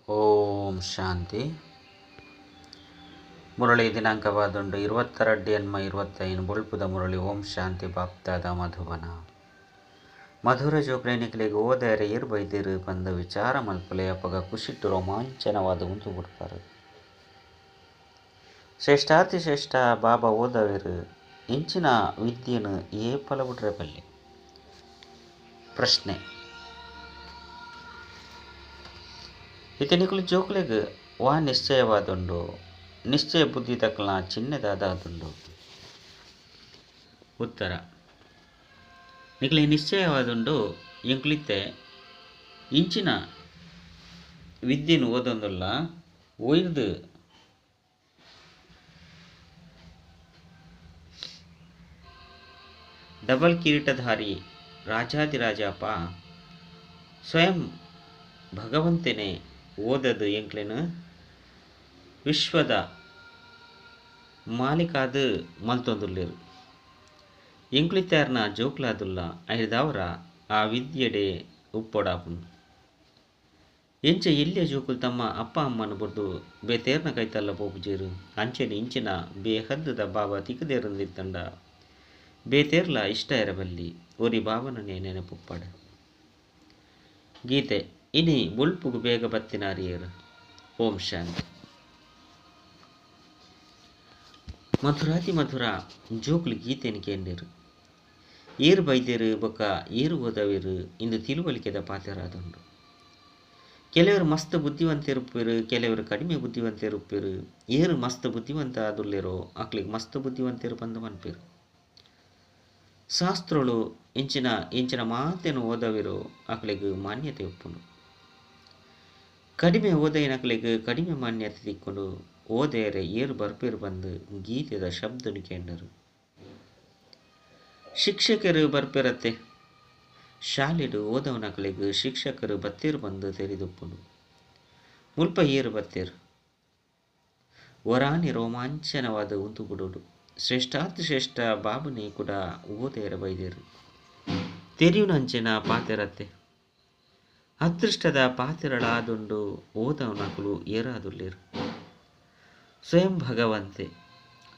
ಓಂ ಶಾಂತಿ. ಮುರಳಿ ದಿನಾಂಕವಾದುಂಡು 22 ಎನ್ಮ 25 ಬೊಳ್ಪುದ ಮುರಳಿ. ಓಂ ಶಾಂತಿ. ಬಾಪ್ದಾದ ಮಧುಬನ. ಮಧುರ ಜೋಕ್ಲೆನಿಕ್ಲೆಗ್ ಓದಾರೆ ಏರ್ ಬೈದಿರು ಪಂದ ವಿಚಾರ ಮಲ್ಪುಲೆ. ಅಪಗ ಖುಷಿಟ್ಟು ರೋಮಾಂಚನವಾದ ಉಂತು ಬುಡ್ಪಾರು. ಶ್ರೇಷ್ಠಾತಿ ಶ್ರೇಷ್ಠ ಬಾಬಾ ಓದವೇರು ಇಂಚಿನ ವಿದ್ಯೆನು ಏಪಲ ಬುಡ್ರೆ ಬಲ್ಲಿ. ಪ್ರಶ್ನೆ: ಇತನಿಕುಲು ಜೋಕ್ಲೆಗ್ ವಾ ನಿಶ್ಚಯವಾದುಂಡು? ನಿಶ್ಚಯ ಬುದ್ಧಿ ತಕ್ಕಲ ಚಿಹ್ನೆದಾದುಂಡು. ಉತ್ತರ: ನಿಕ್ಲೆ ನಿಶ್ಚಯವಾದುಂಡು ಎಂಕ್ಲಿತ್ತೆ ಇಂಚಿನ ವಿದ್ಯೆನು ಓದೊಂದುಲ್ಲ ಒಯ್ದು ಡಬಲ್ ಕಿರೀಟಧಾರಿ ರಾಜಾದಿರಾಜಪ್ಪ ಸ್ವಯಂ ಭಗವಂತನೇ ಓದದು ಎಂಕ್ಲೆನು ವಿಶ್ವದ ಮಾಲೀಕಾದ ಮಲ್ತೊಂದುಲ್ಲೇರು. ಎಂಕ್ಲಿತ್ತಾರ್ನ ಜೋಕ್ಲಾದುಲ್ಲ ಐದಾವರ ಆ ವಿದ್ಯೆಡೆ ಉಪ್ಪೊಡಾಪುನು. ಎಂಚ ಎಲ್ಲಿಯ ಜೋಕುಲು ತಮ್ಮ ಅಪ್ಪ ಅಮ್ಮನ ಬೊಡ್ದು ಬೇತೇರ್ನ ಕೈತಲ್ಲ ಪೋಪುಜೇರು ಅಂಚೆನೆ ಇಂಚಿನ ಬೇಹದ್ದುದ ಬಾಬಾ ತಿಕ್ಕದೇರಂದಿತ್ತಂಡ ಬೇತೇರ್ಲ ಇಷ್ಟ ಇರಬಲ್ಲಿ ಒರಿ ಬಾಬನನೇ ನೆನಪುಪ್ಪಡ. ಗೀತೆ ಇನಿ ಬೊಳ್ಪುಗು ಬೇಗ ಬತ್ತಿನಾರಿಯರು. ಓಂ ಶಾಂತಿ. ಮಧುರಾತಿ ಮಧುರ ಜೋಕುಲು ಗೀತೆನು ಕೇಂದಿರು. ಏರು ಬೈದೇರು ಬೊಕ್ಕ ಏರು ಓದವೇರು ಇಂದು ತಿಳುವಳಿಕೆದ ಪಾತೆರಾದುಂಡು. ಕೆಲವರು ಮಸ್ತ್ ಬುದ್ಧಿವಂತಿರುಪ್ಪೇರು, ಕೆಲವರು ಕಡಿಮೆ ಬುದ್ಧಿವಂತಿರುಪ್ಪೇರು. ಏರು ಮಸ್ತ್ ಬುದ್ಧಿವಂತ ಆದುಲ್ಲೇರೋ ಅಕ್ಲಿಗೆ ಮಸ್ತ್ ಬುದ್ಧಿವಂತಿರು ಬಂದು ಮನ್ಪೇರು. ಶಾಸ್ತ್ರಳು ಇಂಚಿನ ಇಂಚಿನ ಮಾತೇನು ಓದವಿರೋ ಅಕ್ಲಿಗೆ ಮಾನ್ಯತೆ ಒಪ್ಪುಂಡು. ಕಡಿಮೆ ಓದೈನಕ್ಲಿಗೆ ಕಡಿಮೆ ಮಾನ್ಯತೆ ತಿಕ್ಕೊಂಡು. ಓದೇರೆ ಏರು ಬರ್ಪೇರು ಬಂದು ಗೀತೆದ ಶಬ್ದನು ಕೇಂಡರು. ಶಿಕ್ಷಕರು ಬರ್ಪೇರತ್ತೆ. ಶಾಲೆಡು ಓದವನಕಲಿಗೆ ಶಿಕ್ಷಕರು ಬತ್ತೇರು ಬಂದು ತೆರೆದುಪ್ಪುಂಡು. ಮುಲ್ಪ ಏರು ಬತ್ತೇರು ವರಾನಿ ರೋಮಾಂಚನವಾದ ಉಂತು ಬಿಡೋಡು. ಶ್ರೇಷ್ಠಾತಿ ಶ್ರೇಷ್ಠ ಬಾಬುನೇ ಕೂಡ ಓದೇರ ಬೈದೇರು. ತೆರಿಯುನಂಚಿನ ಪಾತೆರತ್ತೆ. ಅದೃಷ್ಟದ ಪಾತೆರಳಾದುಂಡು ಓದವನಕಲು ಏರಾದುಲ್ಲೇರು. ಸ್ವಯಂ ಭಗವಂತೆ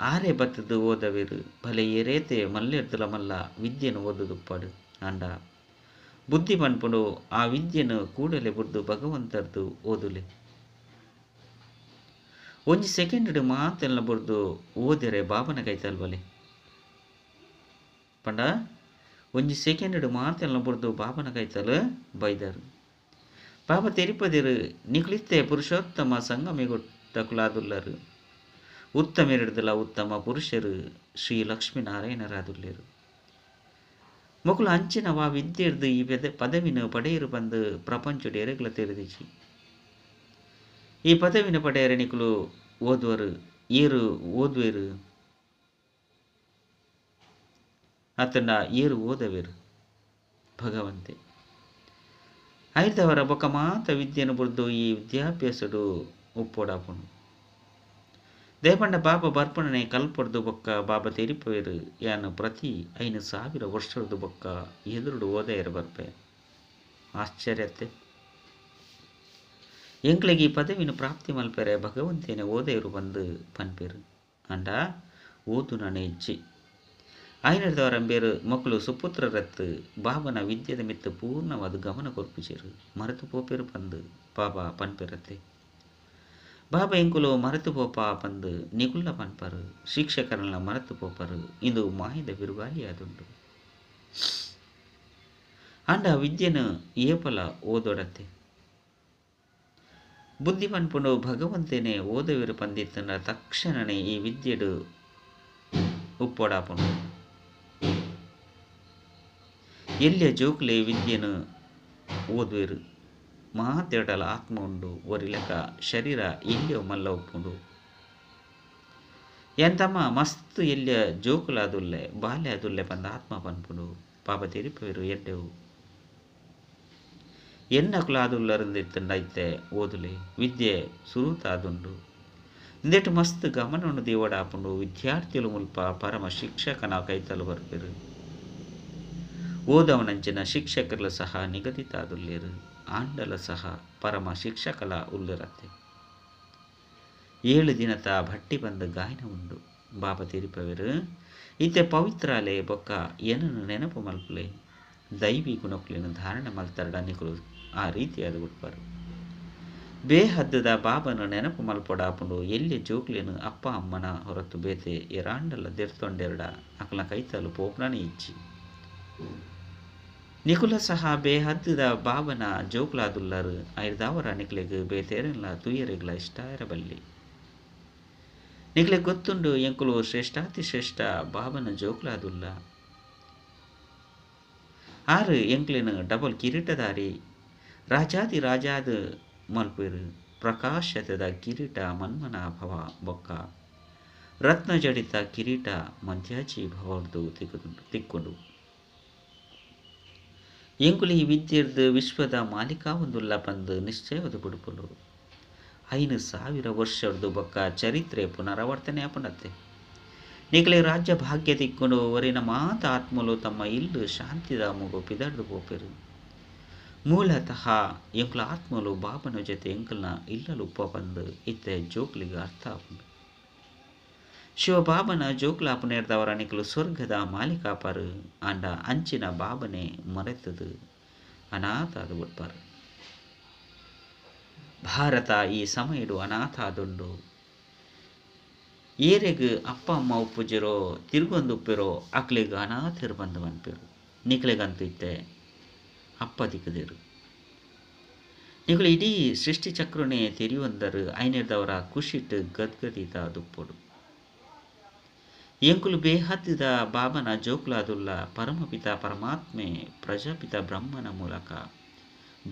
ಆರೆ ಬತ್ತದು ಓದವೇರು. ಭಲೆ ಏರೇತೆ ಮಲ್ಲೆರ್ದುಲ ಮಲ್ಲ ವಿದ್ಯೆನು ಓದುದುಪ್ಪಾಡು. ಅಂಡ ಬುದ್ಧಿ ಪನ್ಪುಂಡು ಆ ವಿದ್ಯೆನು ಕೂಡಲೆ ಬುಡ್ದು ಭಗವಂತರ್ದು ಓದುಲೆ. ಒಂಜಿ ಸೆಕೆಂಡ್ ಮಾತೆಲ್ಲ ಬುಡ್ದು ಓದಿರೆ ಬಾಬನ ಕೈತಲ್ಬಲೆ ಪಂಡ. ಒಂಜಿ ಸೆಕೆಂಡ್ ಮಾತೆಲ್ಲ ಬುಡ್ದು ಬಾಬನ ಕೈತಲು ಬೈದರು. ಬಾಬಾ ತೆರಿಪದಿರು ನಿಕ್ಲಿತ್ತೆ ಪುರುಷೋತ್ತಮ ಸಂಗಮಿಗೊಟ್ಟಕುಲಾದುಲ್ಲರು. ಉತ್ತಮೆರಡ್ದಲ ಉತ್ತಮ ಪುರುಷರು ಶ್ರೀ ಲಕ್ಷ್ಮೀನಾರಾಯಣರಾದುಲ್ಲೇರು. ಮೊಕುಲು ಅಂಚಿನ ವಾ ವಿದ್ಯೆರ್ದು ಈ ಪದವಿನ ಪಡೆಯರು ಬಂದು ಪ್ರಪಂಚಡು ಎರೆಗ್ಲ ತೆರೆದಿಚಿ. ಈ ಪದವಿನ ಪಡೆಯರೆ ನಿಕುಲು ಓದುವರು ಏರು ಓದುವೆರು ಅತಂಡ ಏರು ಓದವೇರು ಭಗವಂತೆ. ಐದವರ ಬೊಕ ಮಾತ ವಿದ್ಯೆನು ಬುಡ್ದು ಈ ವಿದ್ಯಾಭ್ಯಾಸಡು ಉಪ್ಪೋಡಾಪುಂಡು. ದೇಪಂಡ ಬಾಬಾ ಬರ್ಪಣನೆ ಕಲ್ಪೊಡ್ದು ಬೊಕ್ಕ ಬಾಬಾ ತೆರಿಪೇರು ಯಾನು ಪ್ರತಿ 5000 ವರ್ಷದ ಬೊಕ್ಕ ಎದುರುಡು ಓದೆಯರು ಬರ್ಪೆ. ಆಶ್ಚರ್ಯತೆ. ಎಂಕ್ಲೆಗ್ ಈ ಪದವಿನ ಪ್ರಾಪ್ತಿ ಮಲ್ಪೆರೆ ಭಗವಂತೇನೆ ಓದೆಯರು ಬಂದು ಪನ್ಪೇರು. ಅಂಡ ಓದು ನನೆ ಇಜ್ಜಿ. ಐನರ್ದವರಂಬೇರು ಮಕ್ಕಳು ಸುಪುತ್ರರತ್ತು ಬಾಬನ ವಿದ್ಯೆದ ಮಿತ್ತು ಪೂರ್ಣವಾದ ಗಮನ ಕೊರ್ಪುಜೇರು. ಮರೆತು ಪೋಪೇರು ಬಂದು ಬಾಬಾ ಪನ್ಪೆರತ್ತೆ. ಬಾಬಾ ಎಂಕುಲು ಮರೆತು ಪೋಪ ಪಂದು ನಿಗುಲ್ಲ ಪನ್ಪರು. ಶಿಕ್ಷಕರನ್ನ ಮರೆತು ಪೋಪರು. ಇಂದು ಮಾಯದ ಬಿರುಗಾಳಿ ಆದುಂಡು. ಅಂಡ ವಿದ್ಯೆನು ಏಪಲ ಓದೊಡತ್ತೆ. ಬುದ್ಧಿ ಪನ್ಪುಂಡು ಭಗವಂತನೇ ಓದವಿರು ಪಂದಿತ್ತನ ತಕ್ಷಣನೇ ಈ ವಿದ್ಯೆಡು ಉಪ್ಪೊಡಾಪುಂಡು. ಎಲ್ಲಿಯ ಜೋಕ್ಲೆ ವಿದ್ಯೆನು ಓದುವೆರು. ಮಾತೇಡಲ ಆತ್ಮ ಉಂಡು ಒರಿಲೆಕ ಶರೀರ ಎಲ್ಲಿಯೋ ಮಲ್ಲ ಉಪ್ಪುಂಡು. ಎಂತಮ್ಮ ಮಸ್ತ್ ಎಲ್ಲಿಯ ಜೋಕುಲಾದುಲ್ಲೆ ಬಾಲ್ಯ ಅದುಲ್ಲೆ ಬಂದ ಆತ್ಮ ಪನ್ಪುಂಡು. ಪಾಪ ತೆರಿಪೇರು ಎಡ್ಡೆವು ಎನ್ನಕುಲಾದುಲ್ಲರಂದಿತ್ತಂಡ ಐತೆ ಓದುಲೆ ವಿದ್ಯೆ ಸುರುತಾದುಂಡು. ಇಂದೆಟ್ಟು ಮಸ್ತ್ ಗಮನವನ್ನು ದೇವಡಾಪುಂಡು. ವಿದ್ಯಾರ್ಥಿಗಳು ಮುಲ್ಪ ಪರಮ ಶಿಕ್ಷಕನ ಕೈತಲು ಬರ್ಪೇರು. ಓದವನಂಚಿನ ಶಿಕ್ಷಕರು ಸಹ ನಿಗದಿತ ಆದುಲ್ಲೇರು. ಆಂಡಲ ಸಹ ಪರಮ ಶಿಕ್ಷಕಲ ಉಲ್ಲರತ್ತೆ. 7 ದಿನತ ಭಟ್ಟಿ ಬಂದು ಗಾಯನ ಉಂಡು. ಬಾಬಾ ತಿರುಪವರು ಇತ್ತೆ ಪವಿತ್ರಾಲೆ ಬೊಕ್ಕ ಏನನ್ನು ನೆನಪು ಮಲ್ಪುಲೆ ದೈವಿ ಗುಣಕುಲಿನ ಧಾರಣೆ ಮಲ್ತರಡ ನಿಕುಲು ಆ ರೀತಿಯಾದ ಉಟ್ಪಾರು. ಬೇಹದ್ದದ ಬಾಬನ ನೆನಪು ಮಲ್ಪೊಡಾಪುಂಡು. ಎಲ್ಲಿ ಜೋಕ್ಲೇನು ಅಪ್ಪ ಅಮ್ಮನ ಹೊರತು ಬೇತೆ ಎರಾಂಡಲ ದೆರ್ತೊಂಡೆರಡ ಅಕಲ ಕೈತಲು ಪೋಪ್ನಾನೆ ಇಚ್ಚಿ. ನಿಕುಲ ಸಹ ಬೇಹದ್ದದ ಬಾಬನ ಜೋಕ್ಲಾದುಲ್ಲರು ಐರ್ದಾವರ ನಿಕ್ಲೆಗ್ ಬೇತೇರೆನ್ಲ ತುಯರೆಗ್ಲ ಇಷ್ಟ ಇರಬಲ್ಲಿ. ನಿಕ್ಲೆ ಗೊತ್ತುಂಡು ಎಂಕುಲು ಶ್ರೇಷ್ಠಾತಿ ಶ್ರೇಷ್ಠ ಬಾಬನ ಜೋಕ್ಲಾದುಲ್ಲ. ಆರು ಎಂಕ್ಲೇನು ಡಬಲ್ ಕಿರೀಟಧಾರಿ ರಾಜಾದಿ ರಾಜಾದ ಮಲ್ಪೇರು. ಪ್ರಕಾಶತದ ಕಿರೀಟ ಮನ್ಮನ ಭವ ಬೊಕ್ಕ ರತ್ನಜಡಿತ ಕಿರೀಟ ಮಧ್ಯಾಚಿ ಭವರ್ದು ತಿಕ್ಕೊಂಡು. ಎಂಕುಲಿ ವಿದ್ಯೆರ್ದು ವಿಶ್ವದ ಮಾಲಿಕಾ ಒಂದುಲ್ಲ ಪಂದು ನಿಶ್ಚಯವದು ಬಿಡುಪುಂಡು. 5000 ವರ್ಷರ್ದು ಬೊಕ್ಕ ಚರಿತ್ರೆ ಪುನರಾವರ್ತನೆ ಆಪುಂಡತ್ತೆ. ನಿಕಲೆ ರಾಜ್ಯ ಭಾಗ್ಯ ತಿಕ್ಕೊಂಡು ವರಿನ ಮಾತ ಆತ್ಮಲು ತಮ್ಮ ಇಲ್ಲು ಶಾಂತಿದ ಮುಗು ಪಿದರ್ದು ಪೋಪೆರು. ಮೂಲತಃ ಎಂಕುಲ ಆತ್ಮಲು ಬಾಬನ ಜೊತೆ ಎಂಕಲ್ನ ಇಲ್ಲಲು ಉಪ್ಪ ಬಂದು ಇತ್ತೆ ಜೋಕ್ಲಿಗೆ ಅರ್ಥ ಆಪುಂಡು. ಶಿವಬಾಬನ ಜೋಕ್ಲಾಪುನೇರ್ದವರ ನಿಕಲು ಸ್ವರ್ಗದ ಮಾಲಿಕಾಪಾರು. ಆಂಡ ಅಂಚಿನ ಬಾಬನೆ ಮರೆತದು ಅನಾಥ ಅದು ಬಿಡ್ಪಾರು. ಭಾರತ ಈ ಸಮಯಡು ಅನಾಥ ಆದುಂಡು. ಏರೆಗ್ ಅಪ್ಪ ಅಮ್ಮ ಉಪ್ಪುಜಿರೋ ತಿರುಗೊಂದು ಉಪ್ಪಿರೋ ಅಕ್ಲೆಗ್ ಅನಾಥರು ಬಂದು ಮನ್ಪಿರು. ನಿಕ್ಲೆಗಂತೂ ಇತ್ತೆ ಅಪ್ಪ ದಿಕ್ಕದಿರು. ನಿಕುಲು ಇಡೀ ಸೃಷ್ಟಿ ಚಕ್ರನೇ ತೆರಿಯೊಂದರು ಐನೆರ್ದವರ ಖುಷಿಟ್ ಗದ್ಗದಿತ ದುಪ್ಪೊಡು. ಎಂಕುಲು ಬೇಹದ್ದಿದ ಬಾಬನ ಜೋಕ್ಲಾದುಲ್ಲ. ಪರಮಪಿತ ಪರಮಾತ್ಮೆ ಪ್ರಜಾಪಿತ ಬ್ರಹ್ಮನ ಮೂಲಕ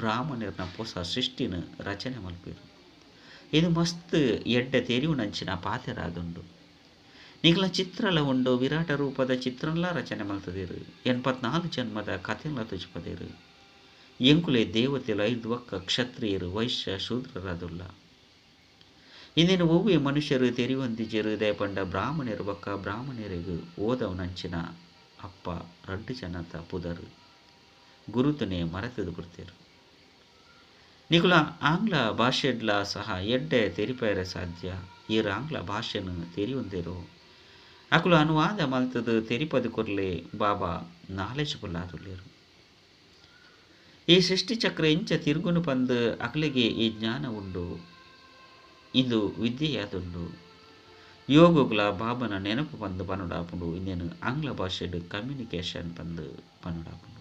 ಬ್ರಾಹ್ಮಣರ್ನ ಪೊಸ ಸೃಷ್ಟಿನ ರಚನೆ ಮಲ್ಪಿರು. ಇದು ಮಸ್ತ್ ಎಡ್ಡೆ ತೆರಿಯುನಂಚಿನ ಪಾತೆರಾದುಂಡು. ನಿಕಲ ಚಿತ್ರಲ ಉಂಡು ವಿರಾಟ ರೂಪದ ಚಿತ್ರನ್ಲ ರಚನೆ ಮಲ್ತದಿರು. 84 ಜನ್ಮದ ಕಥೆನ್ಲ ತುಜಿಪದಿರು. ಎಂಕುಲೆ ದೇವತೆಲು 5 ಒಕ್ಕ ಕ್ಷತ್ರಿಯರು ವೈಶ್ಯ ಶೂದ್ರರಾದುಲ್ಲ. ಇಂದಿನ ಒವ್ವೆ ಮನುಷ್ಯರು ತೆರಿವಂದಿಜರು ದಯಪಂಡ ಬ್ರಾಹ್ಮಣರು ಬೊಕ್ಕ ಬ್ರಾಹ್ಮಣರಿಗೂ ಓದವನಂಚಿನ ಅಪ್ಪ 2 ಜನತ ಪುದರು ಗುರುತನೆ ಮರೆತದು ಬಿಡ್ತೇರು. ನಿಕುಲ ಆಂಗ್ಲ ಭಾಷೆಡ್ಲ ಸಹ ಎಡ್ಡೆ ತೆರಿಪೇರೆ ಸಾಧ್ಯ. ಈರು ಆಂಗ್ಲ ಭಾಷೆನು ತೆರಿಯೊಂದಿರು ಅಕುಲು ಅನುವಾದ ಮಲ್ತದು ತೆರಿಪದು ಕೊರ್ಲೆ ಬಾಬಾ ನಾಲೆಜಬುಲ್ ಆದುಲ್ಲೇರು. ಈ ಸೃಷ್ಟಿಚಕ್ರ ಇಂಚ ತಿರುಗುನು ಪಂದು ಅಕಲಿಗೆ ಈ ಜ್ಞಾನ ಉಂಡು. ಇಂದು ವಿದ್ಯೆಯಾದುಂಡು. ಯೋಗಗಳ ಬಾಬನ ನೆನಪು ಪಂದು ಪನುಡಾಪುಂಡು. ಇನ್ನೇನು ಆಂಗ್ಲ ಭಾಷೆಡು ಕಮ್ಯುನಿಕೇಷನ್ ಪಂದು ಪನುಡಾಪುಂಡು.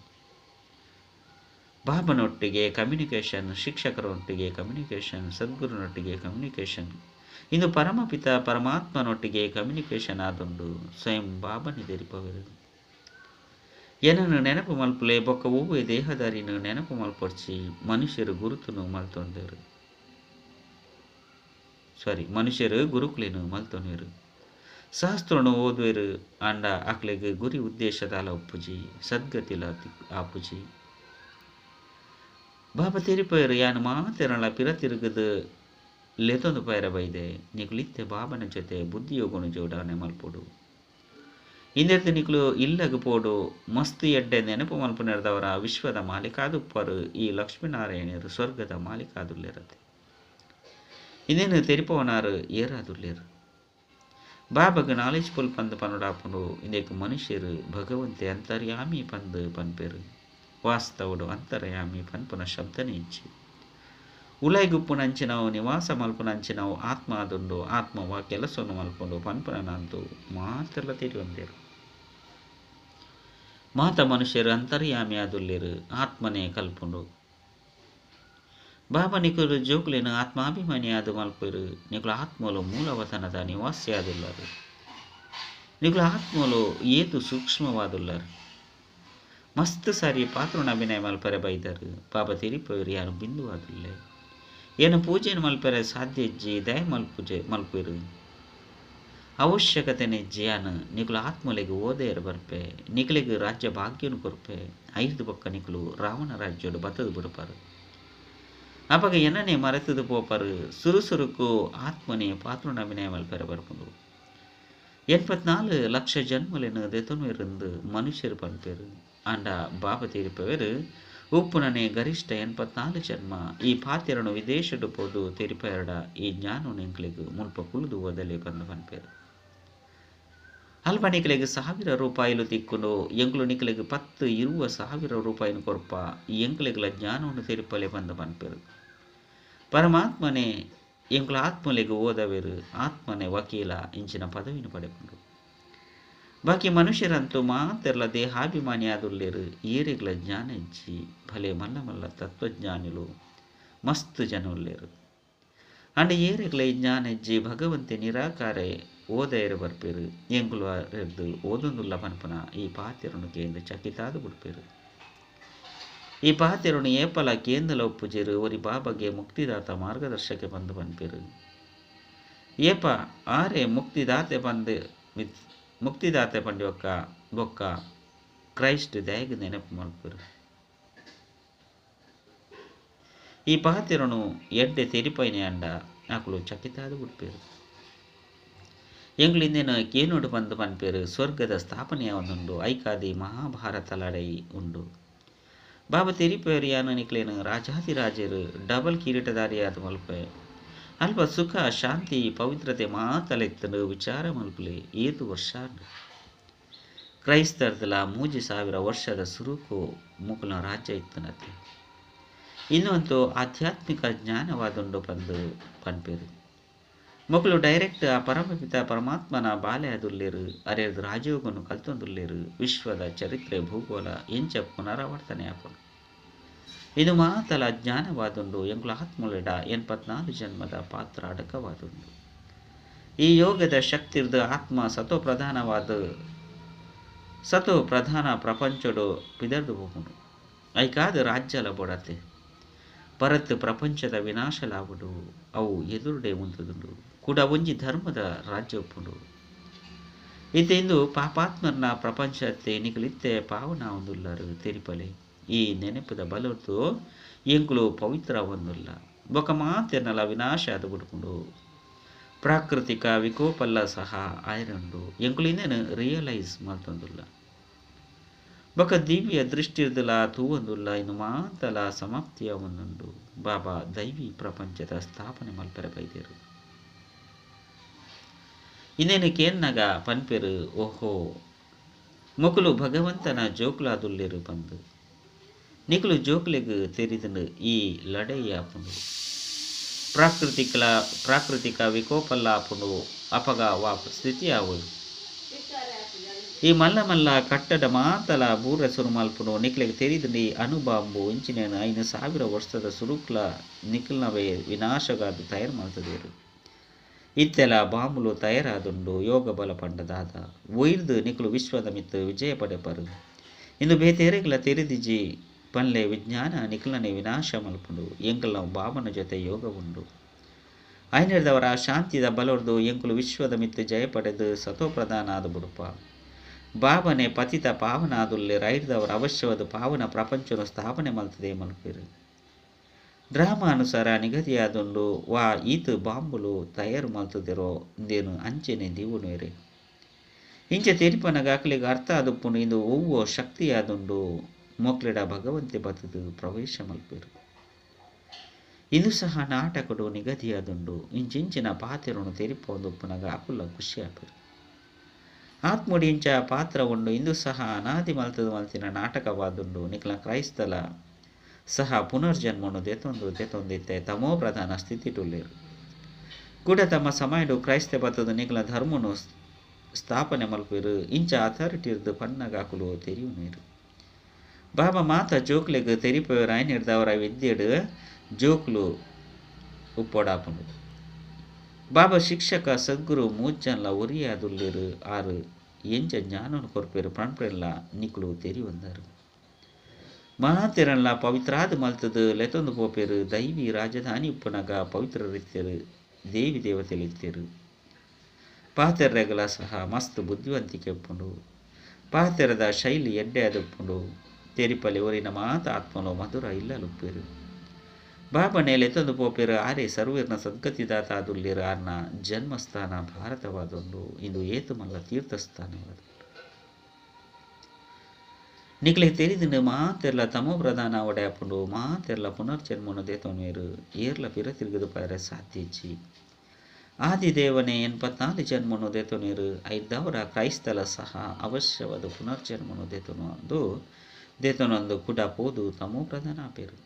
ಬಾಬನೊಟ್ಟಿಗೆ ಕಮ್ಯುನಿಕೇಷನ್, ಶಿಕ್ಷಕರೊಟ್ಟಿಗೆ ಕಮ್ಯುನಿಕೇಷನ್, ಸದ್ಗುರುನೊಟ್ಟಿಗೆ ಕಮ್ಯುನಿಕೇಷನ್, ಇಂದು ಪರಮಪಿತ ಪರಮಾತ್ಮನೊಟ್ಟಿಗೆ ಕಮ್ಯುನಿಕೇಷನ್ ಆದುಂಡು. ಸ್ವಯಂ ಬಾಬನಿ ತೆರಿಪವರು. ಏನನ್ನು ನೆನಪು ಮಲ್ಪುಲೆ ಬೊಕ್ಕ ಒವ್ವೆ ದೇಹದಾರಿನ ನೆನಪು ಮಲ್ಪೊಡ್ಚಿ. ಮನುಷ್ಯರು ಗುರುತುನು ಮಲ್ತೊಂದೇರು. ಸಾರಿ, ಮನುಷ್ಯರು ಗುರುಕುಲೇನು ಮಲ್ತೊನೇರು. ಶಾಸ್ತ್ರನು ಓದುವೆರು ಆಂಡ ಅಕ್ಲೆಗ್ ಗುರಿ ಉದ್ದೇಶದಾಲ ಉಪ್ಪುಜಿ, ಸದ್ಗತಿಲ ಆಪುಜಿ. ಬಾಬಾ ತೆರಿಪೇರು ಯಾನು ಮಾತೆರಳ ಪಿರ ತಿರುಗದು ಲೆತೊಂದು ಪೈರ ಬೈದೆ. ನಿಕುಲಿತ್ತೆ ಬಾಬನ ಜೊತೆ ಬುದ್ಧಿಯೋಗನು ಜೋಡಾನೆ ಮಲ್ಪೊಡು. ಇಂದೆರ್ದು ನಿಕುಲು ಇಲ್ಲಗ್ ಪೋಡು ಮಸ್ತ್ ಎಡ್ಡೆ ನೆನಪು ಮಲ್ಪುನೆರ್ದವರ ವಿಶ್ವದ ಮಾಲೀಕಾದುಪ್ಪರು. ಈ ಲಕ್ಷ್ಮೀನಾರಾಯಣರು ಸ್ವರ್ಗದ ಮಾಲೀಕಾದುಲ್ಲೇರತ್ತೆ. ಇನ್ನೇನು ತೆರಿಪವನಾರು ಏರಾದುಲ್ಲೇರು. ಬಾಬಗ್ ನಾಲೆಜ್ ಪುಲ್ ಪಂದು ಪನುಡಾಪುಂಡು. ಇಂದೇಕು ಮನುಷ್ಯರು ಭಗವಂತೆ ಅಂತರ್ಯಾಮಿ ಪಂದು ಪನ್ಪೇರು. ವಾಸ್ತವಡು ಅಂತರ್ಯಾಮಿ ಪನ್ಪುನ ಶಬ್ದನೇ ಇಜ್ಜಿ. ಉಲೈಗುಪ್ಪುನಂಚಿನವು ನಿವಾಸ ಮಲ್ಪುನಂಚಿನವು ಆತ್ಮ ಆದುಂಡು. ಆತ್ಮವ ಕೆಲಸವನ್ನು ಮಲ್ಪುಂಡು ಪನ್ಪುನಂತು ಮಾತೆಲ್ಲ ತೆರಿಯೊಂದೇರು. ಮಾತ ಮನುಷ್ಯರು ಅಂತರ್ಯಾಮಿ ಆದುಲ್ಲೇರು. ಆತ್ಮನೇ ಕಲ್ಪುಂಡು. ಬಾಬಾ ನಿಕುಲು ಜೋಕುಲೇನು ಆತ್ಮಾಭಿಮಾನಿ ಆದು ಮಲ್ಪೇರು. ನಿಕುಲು ಆತ್ಮಲು ಮೂಲವತನದ ನಿವಾಸಿ ಆದುಲ್ಲರು. ನಿಕುಲು ಆತ್ಮಲು ಏತು ಸೂಕ್ಷ್ಮವಾದುಲ್ಲರು. ಮಸ್ತ್ ಸಾರಿ ಪಾತ್ರನ ಅಭಿನಯ ಮಲ್ಪರೆ ಬೈದರು. ಬಾಬಾ ತೆರಿಪೇರು ಯಾರು ಬಿಂದು ಆದುಲ್ಲೆ. ಏನು ಪೂಜೆಯನ್ನು ಮಲ್ಪರೆ ಸಾಧ್ಯ ಇಜ್ಜಿ ದಯ ಮಲ್ಪೂಜೆ ಮಲ್ಪೇರು. ಅವಶ್ಯಕತೆನೆ ಜಿಯಾನ ನಿಕುಲು ಆತ್ಮಲೆಗ್ ಓದೇರು ಬರ್ಪೆ. ನಿಕುಲೆಗ್ ರಾಜ್ಯ ಭಾಗ್ಯನು ಕೊರ್ಪೆ. 5 ಬೊಕ್ಕ ನಿಕುಲು ರಾವಣ ರಾಜ್ಯೋಡು ಬತ್ತದು ಬಿಡುಪಾರು. ಅಪಗ ಎನ್ನನೆ ಮರೆತದು ಪೋಪರು. ಸುರುಸುರುಕು ಆತ್ಮನೆ ಪಾತ್ರನ ಅಭಿನಯ ಮಲ್ಪರೆ ಬರ್ಪುಂಡು. 84 ಲಕ್ಷ ಜನ್ಮಲೆನು ದೆತೊನುವೆರೆಂದು ಮನುಷ್ಯರು ಪನ್ಪೇರು. ಆಂಡ ಬಾಬಾ ತೀರ್ಪವರು ಉಪ್ಪುನನೆ ಗರಿಷ್ಠ 84 ಜನ್ಮ. ಈ ಪಾತೆರನು ವಿದೇಶಡು ಪೋದು ತೆರಿಪಯರ್ಡ ಈ ಜ್ಞಾನನು ಎಂಕ್ಲೆಗ್ ಮುಲ್ಪ ಕುಲ್ದು ಓದಲೆ ಪಂದ್ ಪನ್ಪೆರ್. ಅಲ್ಪ ನಿಕ್ಲೆಗ್ 1000 ರೂಪಾಯಿಲು ತಿಕ್ಕುಂಡು, ಎಂಕ್ಲು ನಿಕ್ಲೆಗ್ 10-20 ಸಾವಿರ ರೂಪಾಯಿನ ಕೊರ್ಪ, ಎಂಕ್ಲೆಗ್ಲ ಜ್ಞಾನವನ್ನು ತೆರಿಪಲೆ ಪಂದ್ ಪನ್ಪೆರ್. ಪರಮಾತ್ಮನೇ ಎಂಕ್ಲು ಆತ್ಮಲೆಗ್ ಓದವೆರು, ಆತ್ಮನೇ ವಕೀಲ ಇಂಚಿನ ಪದವಿನ ಪಡೆಪುಂಡು. ಬಾಕಿ ಮನುಷ್ಯರಂತೂ ಮಾತೆರ್ಲ ದೇಹಾಭಿಮಾನಿ ಆದುಲ್ಲೆರ್, ಏರೆಗ್ಲ ಜ್ಞಾನ ಇಜ್ಜಿ. ಭಲೆ ಮಲ್ಲ ಮಲ್ಲ ತತ್ವಜ್ಞಾನಿಲು ಮಸ್ತ್ ಜನ ಉಲ್ಲೆರ್, ಅಂಡ ಏರೆಗ್ಲ ಈ ಜ್ಞಾನ ಇಜ್ಜಿ. ಭಗವಂತೆ ನಿರಾಕಾರೆ ಓದಯರು ಬರ್ಪೆರು, ಎಂಕುಲು ಅರೆರ್ದು ಓದೊಂದುಲ್ಲ ಪನ್ಪುನ ಈ ಪಾತೆರನು ಕೇಂದ್ರ ಚಕಿತಾದು ಬಿಡ್ಪೆರು. ಈ ಪಾತೆರನು ಏಪಲ ಕೇಂದ್ರ ಒಪ್ಪುಜೆರು, ಒರಿ ಬಾಬಾಗೆ ಮುಕ್ತಿದಾತ ಮಾರ್ಗದರ್ಶಕೆ ಬಂದು ಪನ್ಪೆರು. ಏಪ ಆರೆ ಮುಕ್ತಿದಾತೆ ಬಂದು ಮುಕ್ತಿದಾತೆ ಪಂಡಿ ಬೊಕ್ಕ ಕ್ರೈಸ್ಟ್ ದಯಗ್ ನೆನಪು ಮಲ್ಪೆರು. ಈ ಪಾತೆರನು ಎಡ್ಡೆ ತೆರಿಪೈನೆ ಅಂಡ ಆಕುಲು ಚಕಿತಾದು ಬಿಡ್ಪೆರು. ಎಂಕ್ಲು ಇಂದೇನು ಕೇನೋಡು ಬಂದು ಪನ್ಪೆರು, ಸ್ವರ್ಗದ ಸ್ಥಾಪನೆಯಾವೊಂದುಂಡು, ಐಕಾದಿ ಮಹಾಭಾರತ ಲಡೈ ಉಂಡು. ಬಾಬಾ ತೆರಿಪೇರು ಯಾನು ನಿಕ್ಲೇನು ರಾಜಾದಿರಾಜರು ಡಬಲ್ ಕಿರೀಟಧಾರಿಯಾದ ಮಲ್ಪೆ, ಅಲ್ಪ ಸುಖ ಶಾಂತಿ ಪವಿತ್ರತೆ ಮಾತಲೆತ್ತನು ವಿಚಾರ ಮಲ್ಪಲೆ. ಏತು ವರ್ಷ ಕ್ರೈಸ್ತರ್ದಲ 3000 ವರ್ಷದ ಸುರುಕು ಮುಕುಲ ರಾಜ್ಯ ಇತ್ತನತೆ. ಇನ್ನೊಂದು ಆಧ್ಯಾತ್ಮಿಕ ಜ್ಞಾನವಾದುಂಡು ಪಂದು ಪನ್ಪೆರು. ಮಕ್ಕಳು ಡೈರೆಕ್ಟ್ ಆ ಪರಮಪಿತ ಪರಮಾತ್ಮನ ಬಾಲೆ ಅದುಲ್ಲೇರು, ಅರೆದು ರಾಜಯೋಗನು ಕಲ್ತೊಂದುಲ್ಲೇರು. ವಿಶ್ವದ ಚರಿತ್ರೆ ಭೂಗೋಳ ಎಂಚ ಪುನರಾವರ್ತನೆ ಆಪುಂಡು. ಇದು ಮಾತಲ ಜ್ಞಾನವಾದುಂಡು. ಎಂಕುಲ ಆತ್ಮಲೆಡ 84 ಜನ್ಮದ ಪಾತ್ರ ಅಡಕವಾದುಂಡು. ಈ ಯೋಗದ ಶಕ್ತಿರ್ದು ಆತ್ಮ ಸತೋ ಪ್ರಧಾನವಾದ ಸತೋ ಪ್ರಧಾನ ಪ್ರಪಂಚಡು ಪಿದರ್ದು ಹೋಗುಂಡು. ಐಕಾದ ರಾಜ್ಯಲ ಬೊಡತೆ ಪರತ್ ಪ್ರಪಂಚದ ವಿನಾಶಲಾವುಡು ಅವು ಎದುರುಡೆ ಉಂತುದುಂಡು. ಕೂಡ ಒಂಜಿ ಧರ್ಮದ ರಾಜ್ಯ ಉಪ್ಪುಂಡು. ಇತ್ತೆಂದು ಪಾಪಾತ್ಮರ್ನ ಪ್ರಪಂಚತೆ ನಿಕಲಿತ್ತೆ ಪಾವನ ಒಂದುಲ್ಲರು ತೆರಿಪಲೆ. ಈ ನೆನಪುದ ಬಲೊರ್ದು ಎಂಕುಲು ಪವಿತ್ರ ಒಂದುಲ್ಲ ಬೊಕ ಮಾತೆರ್ನಲ ವಿನಾಶ ಅದು ಬಿಡ್ಕೊಂಡು ಪ್ರಾಕೃತಿಕ ವಿಕೋಪಲ್ಲ ಸಹ ಆಯರುಂಡು. ಎಂಕುಲು ಇನ್ನೇನು ರಿಯಲೈಸ್ ಮಲ್ತೊಂದುಲ್ಲ. ಬೊಕ ದಿವ್ಯ ದೃಷ್ಟಿರ್ದಲ ತೂವೊಂದುಲ್ಲ. ಇನ್ನು ಮಾತಲ ಸಮಾಪ್ತಿಯ ಒಂದುಂಡು. ಬಾಬಾ ದೈವಿ ಪ್ರಪಂಚದ ಸ್ಥಾಪನೆ ಮಲ್ಪೆರೆ ಬೈದೇರು. ಇನ್ನೇನು ಕೇನ್ನಾಗ ಪನ್ಪೆರು, ಓಹೋ ಮೊಕುಲು ಭಗವಂತನ ಜೋಕುಲಾದುಲ್ಲೇರು ಬಂದು ನಿಕುಲು ಜೋಕುಲೆಗ್ ತೆರಿದುಂಡು ಈ ಲಡೈ ಆಪುಂಡು. ಪ್ರಾಕೃತಿಕ ವಿಕೋಪಲ್ಲ ಆಪುಂಡು. ಅಪಗ ವಾ ಸ್ಥಿತಿ ಆವು. ಈ ಮಲ್ಲ ಮಲ್ಲ ಕಟ್ಟಡ ಮಾತಲ ಬೂರ ಸುರು ಮಲ್ಪುಂಡು. ನಿಕ್ಲೆಗ್ ತೆರಿದುಂಡು ಈ ಅಣುಬಾಂಬು ಇಂಚಿನೇನು 5000 ವರ್ಷದ ಸುರುಕ್ಲ ನಿಕ್ಲ್ನವೇ ವಿನಾಶಗಾದು ತಯಾರು ಮಲ್ತದೇರು. ಇತ್ತೆಲ ಬಾಂಬುಲು ತಯಾರಾದುಂಡು. ಯೋಗ ಬಲ ಪಂಡದಾದ ಒಯ್ದು ನಿಕ್ಲು ವಿಶ್ವದ ಮಿತ್ತು ವಿಜಯ ಪಡೆಪರು. ಇಂದು ಬೇತೆರೆಗ್ಲ ತೆರಿದಿಜಿ ಪನ್ಲೆ ವಿಜ್ಞಾನ ನಿಕ್ಲನೆ ವಿನಾಶ ಮಲ್ಪುಂಡು. ಎಂಕಲ್ನ ಬಾಬನ ಜೊತೆ ಯೋಗ ಉಂಡು. ಐನೆರ್ದವರ ಶಾಂತಿದ ಬಲೊರ್ದು ಎಂಕುಲು ವಿಶ್ವದ ಮಿತ್ತು ಜಯ ಪಡೆದು ಸತೋ ಪ್ರಧಾನ ಆದ ಬುಡುಪ. ಬಾಬನೆ ಪತಿತ ಪಾವನಾದುಲ್ಲೆ ರೈರ್ದವರ ಅವಶ್ಯವಾದ ಪಾವನ ಪ್ರಪಂಚನು ಸ್ಥಾಪನೆ ಮಲ್ತದೆ ಮಲ್ಪೆರು. ಡ್ರಾಮಾ ಅನುಸಾರ ನಿಗದಿಯಾದುಂಡು. ವಾ ಈತು ಬಾಂಬುಲು ತಯಾರು ಮಲ್ತದಿರೋ ಇಂದೇನು ಅಂಚೆನೆ ದೀವನುರೆ. ಇಂಚೆ ತೆರಿಪನಗ ಅಕ್ಲೆಗ್ ಅರ್ಥ ಆದುಪ್ಪುಂಡು. ಇಂದು ಒವ್ವೋ ಶಕ್ತಿಯಾದುಂಡು. ಮೊಕ್ಲೆಡ ಭಗವಂತೆ ಬತ್ತದು ಪ್ರವೇಶ ಮಲ್ಪೆರು. ಇಂದು ಸಹ ನಾಟಕಡು ನಿಗದಿಯಾದುಂಡು. ಇಂಚಿಂಚಿನ ಪಾತೆರನು ತೆರಿಪೊಂದುಪ್ಪುನಗ ಅಕುಲ ಖುಷಿ ಆಪೆರು. ಆತ್ಮಡಿ ಇಂಚ ಪಾತ್ರ ಉಂಡು. ಇಂದು ಸಹ ಅನಾದಿ ಮಲ್ತದು ಮಲ್ತಿನ ನಾಟಕವಾದುಂಡು. ನಿಕ್ಲ ಕ್ರೈಸ್ತಲ ಸಹ ಪುನರ್ಜನ್ಮನು ದೆತೊಂದು ದೆತೊಂದಿತ್ತೆ ತಮೋ ಪ್ರಧಾನ ಸ್ಥಿತಿಟುಲ್ಲೇರು. ಕೂಡ ತಮ್ಮ ಸಮಯಡು ಕ್ರೈಸ್ತ ಬತ್ತದು ನಿಕ್ಲ ಧರ್ಮನು ಸ್ಥಾಪನೆ ಮಲ್ಪೆರು. ಇಂಚ ಅಥಾರಿಟಿರ್ದು ಪನ್ನಗಾಕುಲು ತೆರಿಯುನೇರು. ಬಾಬಾ ಮಾತ ಜೋಕ್ಲೆಗ್ ತೆರಿಪೆರ್ ಆಯ್ನಿರ್ದವರ ವಿದ್ಯೆಡು ಜೋಕ್ಲು ಉಪ್ಪೊಡಾಪುಂಡು. ಬಾಬಾ ಶಿಕ್ಷಕ ಸದ್ಗುರು ಮೂಜನ್ಲ ಒರಿಯಾದುಲ್ಲೇರು. ಆರು ಎಂಚ ಜ್ಞಾನನು ಕೊರ್ಪೆರು ಪನ್ಪೆರ್ಲ ನಿಕ್ಲು ತೆರಿಯೊಂದರು. ಮಾತೆರನ್ಲ ಪವಿತ್ರಾದ ಮಲ್ತದು ಲೆತೊಂದು ಪೋಪೆರು. ದೈವಿ ರಾಜಧಾನಿ ಉಪ್ಪುನಗ ಪವಿತ್ರರಿತ್ತೆರು, ದೇವಿ ದೇವತೆಲಿತ್ತೆರು. ಪಾತೆರ್ರೆಗಲ ಸಹ ಮಸ್ತ್ ಬುದ್ಧಿವಂತಿಕೆ ಉಪ್ಪುಂಡು. ಪಾತೆರದ ಶೈಲಿ ಎಡ್ಡೆ ಆದುಪ್ಪುಂಡು. ತೆರಿಪಲೆ ಒರಿನ ಮಾತ ಆತ್ಮಲು ಮಧುರ ಇಲ್ಲಲುಪ್ಪೆರು. ಬಾಬನೆ ಲೆತೊಂದು ಪೋಪೆರು. ಆರೆ ಸರ್ವೇರ್ನ ಸದ್ಗತಿದಾತ ಆದುಲ್ಲೇರು. ಆರ್ನ ಜನ್ಮಸ್ಥಾನ ಭಾರತವಾದುಂಡು. ಇಂದು ಏತು ಮಲ್ಲ ತೀರ್ಥಸ್ಥಾನವಾದುಂಡು. ನಿಕ್ಲೆ ತೆರಿದಿಂಡು ಮಾತೆರ್ಲ ತಮೋ ಪ್ರಧಾನ ಒಡೆ ಆಪುಂಡು ಮಾತೆರ್ಲ ಪುನರ್ಜನ್ಮನು ದೇತೊನ್ವೇರು ಏರ್ಲ ಪಿರ ತಿರುಗದು ಪಾಯರೆ ಸಾಧ್ಯಜ್ಜಿ ಆದಿದೇವನೇ 84 ಜನ್ಮನು ದೇತೊನೇರು ಐದವರ ಕ್ರೈಸ್ತಲ ಸಹ ಅವಶ್ಯವಾದ ಪುನರ್ಜನ್ಮನು ದೇತೊನೊಂದು ಕುಡ ಪೋದು ತಮೋ ಪ್ರಧಾನ ಆಪೇರು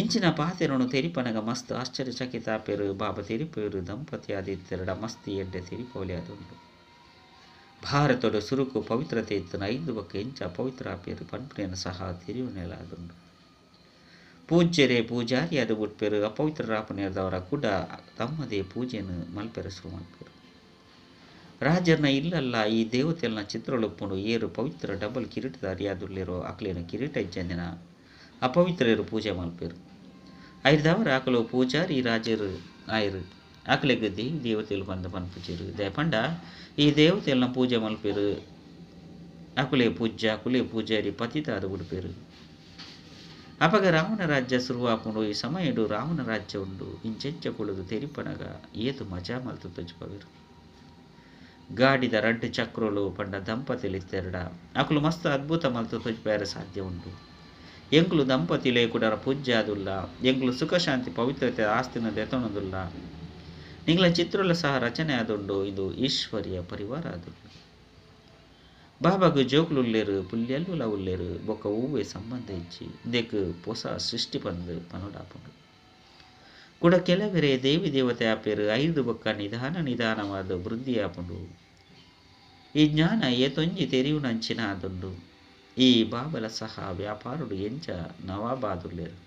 ಇಂಚಿನ ಪಾತೆರನು ತೆರಿಪನಗ ಮಸ್ತ್ ಆಶ್ಚರ್ಯಚಕಿತ ಆಪೇರು ಬಾಬಾ ತೆರಿಪೇರು ದಂಪತಿ ಆದಿತ್ಯರಡ ಮಸ್ತಿ ಎಡ್ಡೆ ತೆರಿಪೋಲಿ ಅದುಂಡು ಭಾರತದ ಸುರುಕು ಪವಿತ್ರತೆ ಇತ್ತನ 5 ಬಕ್ಕ ಎಂಚ ಪವಿತ್ರ ಆಪೇರು ಪನ್ಪುನೇನ ಸಹ ತೆರಿಯುನೆಲ ಅದುಂಡು ಪೂಜ್ಯರೇ ಪೂಜಾರಿ ಅದು ಬಿಟ್ಪೇರು ಅಪವಿತ್ರರಾಪನೇರ್ದವರ ಕೂಡ ತಮ್ಮದೇ ಪೂಜೆಯನ್ನು ಮಲ್ಪೆರ ಶುರು ಮಲ್ಪೇರು ರಾಜರ್ನ ಇಲ್ಲಲ್ಲ ಈ ದೇವತೆಲ್ನ ಚಿತ್ರಲೊಪ್ಪುಂಡು ಏರು ಪವಿತ್ರ ಡಬಲ್ ಕಿರೀಟದಾರಿ ಅದುಲ್ಲಿರೋ ಅಕ್ಲೇನು ಕಿರೀಟ ಇಜ್ಜಂದಿನ ಅಪವಿತ್ರರು ಪೂಜೆ ಮಲ್ಪೇರು ಐದವರ ಆಕಲು ಪೂಜಾರಿ ರಾಜರು ಆಯರು ಆಕಲೆಗ್ ದೇವಿ ದೇವತೆಲು ಬಂದ ಪನ್ಪುಜೆರು ದೇಪಂಡ ಈ ದೇವತೆಲ್ನ ಪೂಜೆ ಮಲ್ಪೇರು ಅಕುಲೆ ಪೂಜ್ಯ ಅಕುಲೆ ಪೂಜಾರಿ ಪತಿತ ಅದು ಬಿಡ್ಪೇರು ಅಪಗ ರಾವಣ ರಾಜ್ಯ ಶುರುವಾಪುಂಡು ಈ ಸಮಯಡು ರಾವಣ ರಾಜ್ಯ ಉಂಡು ಇಂಚೆಂಚ ಕುಳಿದು ತೆರಿಪನಗ ಏತು ಮಜಾ ಮಲ್ತು ತಜ್ಪವಿರು ಗಾಡಿದ ರಡ್ಡು ಚಕ್ರಲು ಪಂಡ ದಂಪತಿಲಿತ್ತೆರಡ ಅಕುಲು ಮಸ್ತ್ ಅದ್ಭುತ ಮಲ್ತು ತಜ್ಪಾರ ಸಾಧ್ಯ ಉಂಡು ಎಂಕುಲು ದಂಪತಿಲೇ ಕುಡರ ಪೂಜ್ಯ ಆದುಲ್ಲ ಎಂಕುಲು ಸುಖ ಶಾಂತಿ ಪವಿತ್ರತೆ ಆಸ್ತಿನ ದೆತೊಣದುಲ್ಲ ನಿಂಗ್ಲ ಚಿತ್ರಲ ಸಹ ರಚನೆ ಆದುಂಡು ಇದು ಈಶ್ವರ್ಯ ಪರಿವಾರ ಆದುಂಡು ಬಾಬಾಗು ಜೋಕುಲು ಉಲ್ಲೇರು ಪುಲ್ಯಲ್ಲುಲ ಉಲ್ಲೇರು ಬೊಕ್ಕ ಹೂವೆ ಸಂಬಂಧ ಇಜ್ಜಿ ಇಂದೆಕ್ ಪೊಸ ಸೃಷ್ಟಿ ಪಂದು ಪನೊಡಾಪುಂಡು ಕೂಡ ಕೆಲವರೆ ದೇವಿ ದೇವತೆ ಆಪೇರು 5 ಬೊಕ್ಕ ನಿಧಾನ ನಿಧಾನವಾದ ವೃದ್ಧಿ ಆಪುಂಡು ಈ ಜ್ಞಾನ ಏತೊಂಜಿ ತೆರಿಯುನಂಚಿನ ಆದುಂಡು ಈ ಬಾಬಲ ಸಹ ವ್ಯಾಪಾರುಡು ಎಂಚ ನವಾಬಾದುಲ್ಲೇರು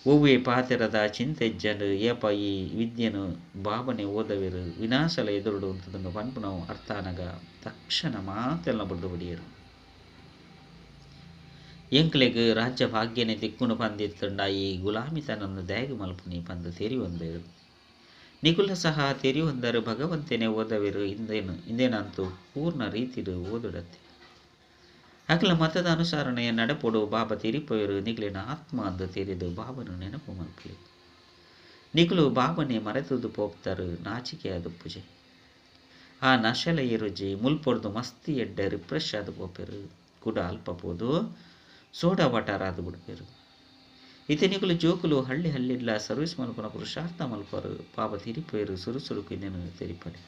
ಒವ್ವೆ ಪಾತೆರದ ಚಿಂತೆಜ್ಜನು ಏಪ ಈ ವಿದ್ಯೆನು ಬಾಬನೆ ಓದವಿರು ವಿನಾಶಲ ಎದುರುಡು ಅಂತದನ್ನು ಪನ್ಪುನವು ಅರ್ಥಾನಗ ತಕ್ಷಣ ಮಾತೆಲ್ಲ ಬುಡ್ದು ಬಡಿಯರು ಎಂಕ್ಲೆಗ್ ರಾಜ್ಯ ಭಾಗ್ಯನೆ ತಿಕ್ಕುನು ಪಂದಿತ್ತುಂಡ ಈ ಗುಲಾಮಿತನನ್ನು ದ್ಯಾಗು ಮಲ್ಪುನಿ ಪಂದು ತೆರಿಯೊಂದೇರು ನಿಕುಲ ಸಹ ತೆರಿಯೊಂದರು ಭಗವಂತನೇ ಓದವಿರು ಇಂದೇನಂತೂ ಪೂರ್ಣ ರೀತಿಡು ಓದುಡತ್ತೆ ಅಕಲ ಮತದ ಅನುಸರಣೆಯ ನಡಪೊಡು ಬಾಬಾ ತೆರಿಪೋಯರು ನಿಕ್ಲಿನ ಆತ್ಮ ಅಂದು ತೆರಿದು ಬಾಬನು ನೆನಪು ಮಲ್ಪಲಿ ನಿಕುಲು ಬಾಬನೆ ಮರೆತುದು ಪೋಪ್ತಾರು ನಾಚಿಕೆ ಅದು ಪೂಜೆ ಆ ನಶಲ ಎರುಜಿ ಮುಲ್ಪೊಡ್ದು ಮಸ್ತಿ ಎಡ್ಡೆ ರಿಫ್ರೆಶ್ ಆದು ಪೋಪೆರು ಕೂಡ ಅಲ್ಪ ಪೋದು ಸೋಡಾ ವಾಟರ್ ಆದು ಬಿಡ್ಪೇರು ಇತ್ತೆ ನಿಕುಲು ಜೋಕುಲು ಹಳ್ಳಿ ಹಳ್ಳಿಡ್ಲ ಸರ್ವಿಸ್ ಮಲ್ಪುನ ಪುರುಷಾರ್ಥ ಮಲ್ಪರು ಬಾಬಾ ತೆರಿಪೋಯರು ಸುರುಸುರುಕು ಇನ್ನೇನು ತೆರಿಪಡೆ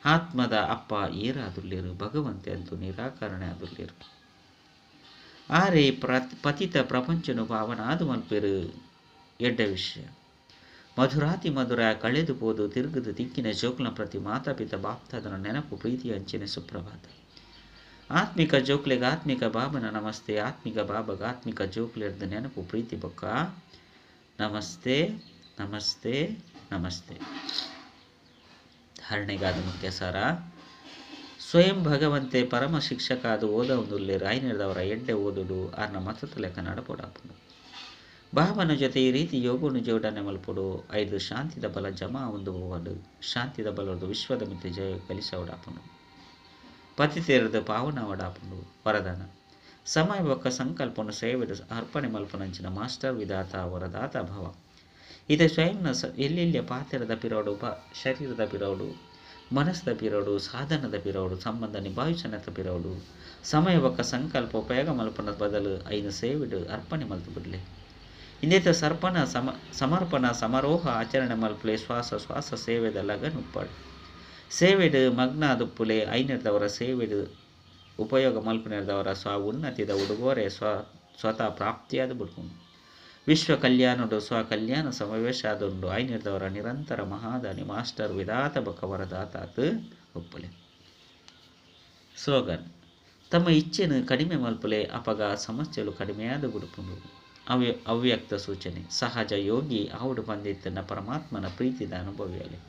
ಆತ್ಮದ ಅಪ್ಪ ಏರಾದುಲ್ಲೇರು ಭಗವಂತೆ ಅಂತೂ ನಿರಾಕರಣೆ ಆದುಲ್ಲೇರು ಆರೆ ಪತಿತ ಪ್ರಪಂಚನು ಭಾವನಾದು ಮಲ್ಪೇರು ಎಡ್ಡ ವಿಷಯ ಮಧುರಾತಿ ಮಧುರ ಕಳೆದು ಪೋದು ತಿರುಗದು ತಿಕ್ಕಿನ ಜೋಕ್ಲ ಪ್ರತಿ ಮಾತಾಪಿತ ಬಾಪ್ತಾದನ ನೆನಪು ಪ್ರೀತಿ ಅಂಚಿನ ಸುಪ್ರಭಾತ ಆತ್ಮಿಕ ಜೋಕ್ಲೆಗೆ ಆತ್ಮಿಕ ಬಾಬನ ನಮಸ್ತೆ ಆತ್ಮಿಕ ಬಾಬಗ ಆತ್ಮಿಕ ಜೋಕ್ಲೆರ್ದ ನೆನಪು ಪ್ರೀತಿ ಬೊಕ್ಕ ನಮಸ್ತೆ ನಮಸ್ತೆ ನಮಸ್ತೆ. ಧಾರಣೆಗಾದ ಮುಖ್ಯ ಸಾರ ಸ್ವಯಂ ಭಗವಂತೆ ಪರಮ ಶಿಕ್ಷಕ ಅದು ಓದ ಒಂದುಲ್ಲೇರು ಆಯ್ನೆರ್ದವರ ಎಡ್ಡೆ ಓದುಡು ಆರ್ನ ಮತದ ಲೆಕ್ಕ ನಡಪೊಡಾಪುಂಡು ಬಾಬನ ಜೊತೆ ಈ ರೀತಿ ಯೋಗನು ಜೋಡಣೆ ಮಲ್ಪೊಡು 5 ಶಾಂತಿದ ಬಲ ಜಮಾ ಒಂದು ಹೋವಡು ಶಾಂತಿದ ಬಲದು ವಿಶ್ವದ ಮಿತ್ತೆ ಜಯ ಕಲಿಸವಡಾಪುಂಡು ಪತಿತೇರದ ಪಾವನವಡಾಪುಂಡು ವರದಾನ ಸಮಯ ಒಕ್ಕ ಸಂಕಲ್ಪನು ಸೇವೆಡು ಅರ್ಪಣೆ ಮಲ್ಪನಂಚಿನ ಮಾಸ್ಟರ್ ವಿಧಾತ ವರದಾತ ಭವ ಇದೇ ಸ್ವಯಂನ ಎಲ್ಲೆಲ್ಲಿಯ ಪಾತ್ರದ ಪಿರೋಡು ಶರೀರದ ಪಿರೋಡು ಮನಸ್ಸದ ಪಿರೋಡು ಸಾಧನದ ಪಿರೋಡು ಸಂಬಂಧ ನಿಭಾಯಿಸನದ ಪಿರೋಡು ಸಮಯ ಒಕ್ಕ ಸಂಕಲ್ಪ ಉಪಯೋಗ ಮಲ್ಪನ ಬದಲು 5 ಸೇವೆಡು ಅರ್ಪಣೆ ಮಲ್ತು ಬಿಡಲೆ ಇಂದೇತ ಸರ್ಪಣ ಸಮರ್ಪಣ ಸಮಾರೋಹ ಆಚರಣೆ ಮಲ್ಪಲೆ ಶ್ವಾಸ ಶ್ವಾಸ ಸೇವೆದ ಲಗನ್ ಉಪ್ಪಾಡು ಸೇವೆಡು ಮಗ್ನ ದುಪ್ಪುಲೆ ಐನೆರ್ದವರ ಸೇವೆಡು ಉಪಯೋಗ ಮಲ್ಪನೆರ್ದವರ ಸ್ವ ಉನ್ನತಿದ ಉಡುಗೊರೆ ಸ್ವತಃ ಪ್ರಾಪ್ತಿಯಾದ ಬಿಡ್ಕೊಂಡು ವಿಶ್ವ ಕಲ್ಯಾಣಡು ಸ್ವ ಕಲ್ಯಾಣ ಸಮಾವೇಶ ಆದುಂಡು ಐನೆರ್ದವರ ನಿರಂತರ ಮಹಾದಾನಿ ಮಾಸ್ಟರ್ ವಿಧಾತ ಬಕ ವರದಾತಾತ್ ಒಪ್ಪಲೆ. ಸ್ಲೋಗನ್ ತಮ್ಮ ಇಚ್ಛೆನು ಕಡಿಮೆ ಮಲ್ಪಲೆ ಅಪಗ ಸಮಸ್ಯೆಗಳು ಕಡಿಮೆಯಾದ ಬಿಡುಪುಂಡು. ಅವ್ಯಕ್ತ ಸೂಚನೆ ಸಹಜ ಯೋಗಿ ಆವುಡು ಬಂದಿತ್ತನ್ನ ಪರಮಾತ್ಮನ ಪ್ರೀತಿದ ಅನುಭವಿಯಲೆ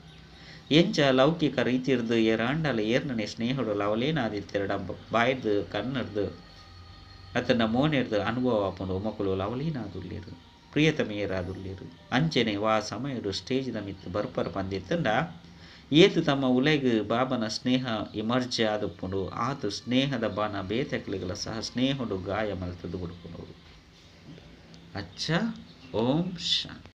ಎಂಚ ಲೌಕಿಕ ರೀತಿರ್ದು ಏರಾಂಡಲ ಏರ್ನನೆ ಸ್ನೇಹಡು ಲವಲೇನಾದಿತ್ತೆರಡ ಬಾಯ್ದು ಕಣ್ಣರ್ದು ಅತನ ಮೋನೆರ್ದು ಅನುಭವ ಆಪುಂಡು ಮಕ್ಕಳು ಲವಲೀನಾದುಲ್ಲೇರು ಪ್ರಿಯತಮೇಯರಾದುಲ್ಲೇರು ಅಂಚನೆ ವಾ ಸಮಯಡು ಸ್ಟೇಜ್ದ ಮಿತ್ತು ಬರ್ಪರ್ ಬಂದಿತ್ತಂಡ ಏತು ತಮ್ಮ ಉಲೆಗ್ ಬಾಬನ ಸ್ನೇಹ ಇಮರ್ಜೆ ಆದುಪ್ಪುಂಡು ಆತು ಸ್ನೇಹದ ಬಾನ ಬೇತೆಕ್ಲಿಗಳ ಸಹ ಸ್ನೇಹಡು ಗಾಯ ಮಲ್ತದ್ದು ಬಿಡುಪುಂಡು. ಅಚ್ಚ, ಓಂ ಶಾಂತಿ.